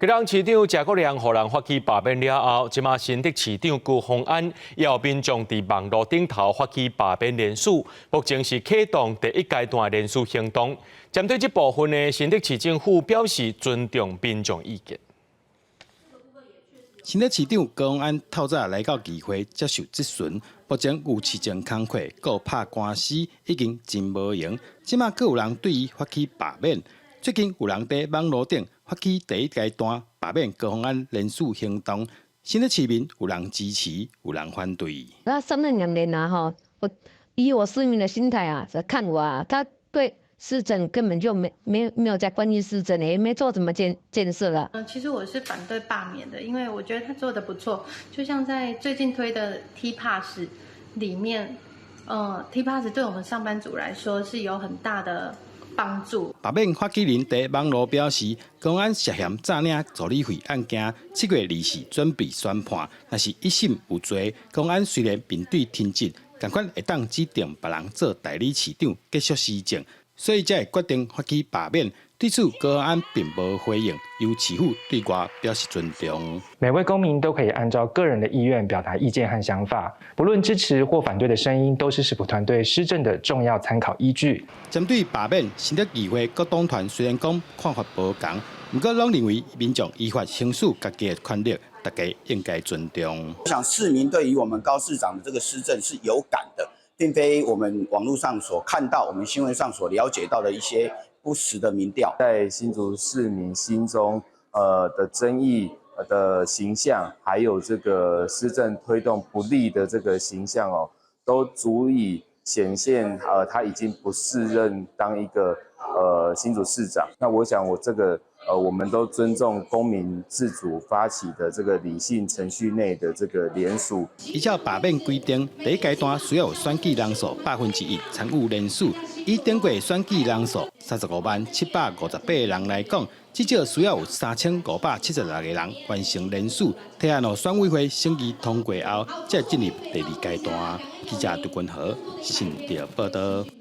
基隆市長謝國樑予人發起罷免了後，這馬新竹市長高虹安也有民眾佇網路頂頭發起罷免聯署，目前是啟動第一階段聯署行動。針對這部分的新竹市政府表示尊重民眾意見。新竹市長高虹安透早來到議會接受質詢，目前有市政工課，閣有拍官司，已經真無閒。這馬閣有人對伊發起罷免。最近有人佇網路頂發起第一階段罷免高虹安聯署行動，新竹市民有人支持，有人反對。他上任2年啦，哈，我以我市民的心態啊，看我啊，他對市政根本就沒有在關心市政，也沒做什麼建設啦。嗯，其實我是反對罷免的，因為我覺得他做得不錯。就像在最近推的 T Pass 裡面，T Pass 對我們上班族來說是有很大的幫助。罷免發起人佇網路表示，高虹安涉嫌詐領助理費案件，7月24準備宣判，若是一審有罪，高虹安雖然面對停職，仝款會當指定別人做代理市長繼續施政，所以才會決定發起罷免。對此，高虹安並無回應，由市府對外表示尊重。每位公民都可以按照個人的意願表達意見和想法，不論支持或反對的聲音，都是市府團隊施政的重要參考依據。針對罷免，新竹議會各黨團雖然講看法無仝，毋過攏認為民眾依法行使家己的權力，大家應該尊重。我想市民對於我們高市長的這個施政是有感的，並非我們網絡上所看到、我們新聞上所了解到的一些不實的民調。在新竹市民心中，的爭議的形象，還有這個施政推動不力的這個形象哦，都足以顯現，他已經不適任當一個新竹市長。那我想，我這個，我們都尊重公民自主發起的這個理性程序內的這個聯署。依照罷免規定，第一階段需要有選舉人數1%參與聯署。以頂過選舉人數350,758個人來講，至少需要有3576個人完成聯署，提案予選委會審議通過後，才進入第二階段。記者杜君豪新竹報道。